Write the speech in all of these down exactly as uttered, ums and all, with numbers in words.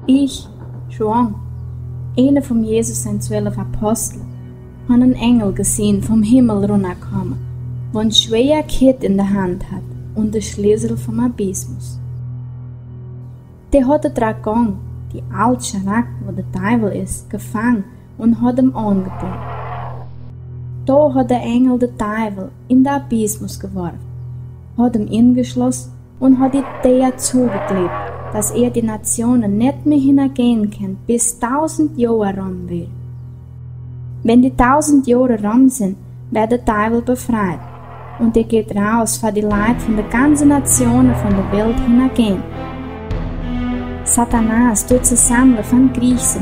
Ich, João, eena vum Jesus sien zwölf Apostel, han en Engel gesehn vum Himmel runnerkome, wo en schwäa Kett in de Hand haud un de Schlesel vum Abismus. Dee haud de Dragon, dee aal Schrack, wo de Deiwel is, gefang un haud em aungebunde. Do haud de Engel de Deiwel in de Abismus geworfe, haud em ingeschlosse un haud de Däa zogeklept, dat hee de Natsjone nit mea hinnergahn kunn, bes dausend Joa rom wöre. Wann de dausend Joa rom sent, woat de Deiwel befreit, un dee jeit raus, ver de Leit vun de ganze Natsjone vun de Welt hinnergahn. Satanas deit se sammle vun Griechse,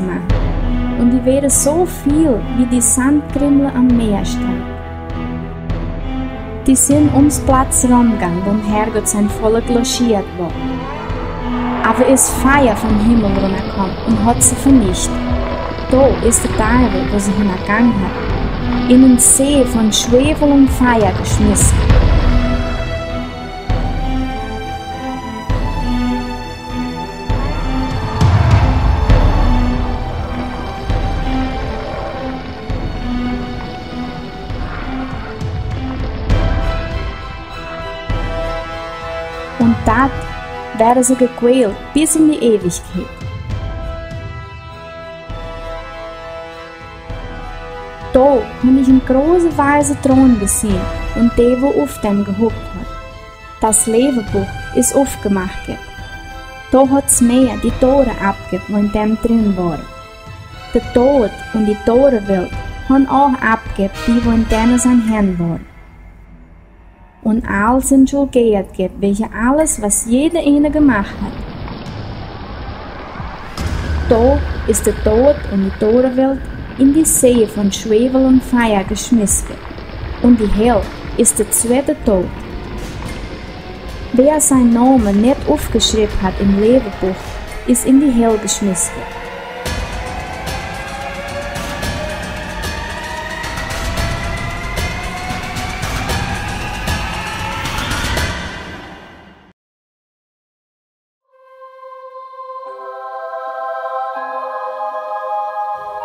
un dee wöre soo väl wie de Sandkrummle aum Meastrand. Dee sent ums Platz romgange, wua Herrgott sien Volkj logieet wort. Oba es Fia vum Himmel runnerkome un haud se venicht. Do es de Deiwel, wua se hinnergange haud, en een See vun Schwäwel un Fia jeschmisse. Un doa woare se jekwält bes en de Eewichkjeit. Do han ich een große weiße Troon gesehn, un dee, wua opp däm jehuckt haud. Dat Läwebuch es oppjemacht. Do haud Mäa de Dore oppjemacht, wua en däm dren wore. De Doot un de Dorewelt han uk oppjemacht, dee, wua en däm sien Henj wore. Un aul sent julgeat jeft, welkje aules, waut jede eene jemacht haud. Do es de Doot un de Dorewelt en de See vun Schwäwel un Fia jeschmisse. Un de Hell es de tweede Doot. Wäa sien Nomen nich oppjeschräwen haud em Läwebuch, es en de Hell jeschmisse.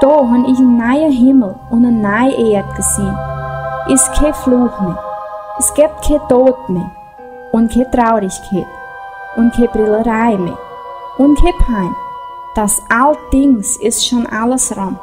Do han ich een nieen Himmel un eene niee Ieed jeseenen. Es kjeen Fluch mea. Es jeft kjeen Doot mea. Un kjeen Trurichkjeit. Un kjeen Brelleree mea. Un kjeen Pien. Daut aule Dinj es schon aules rom.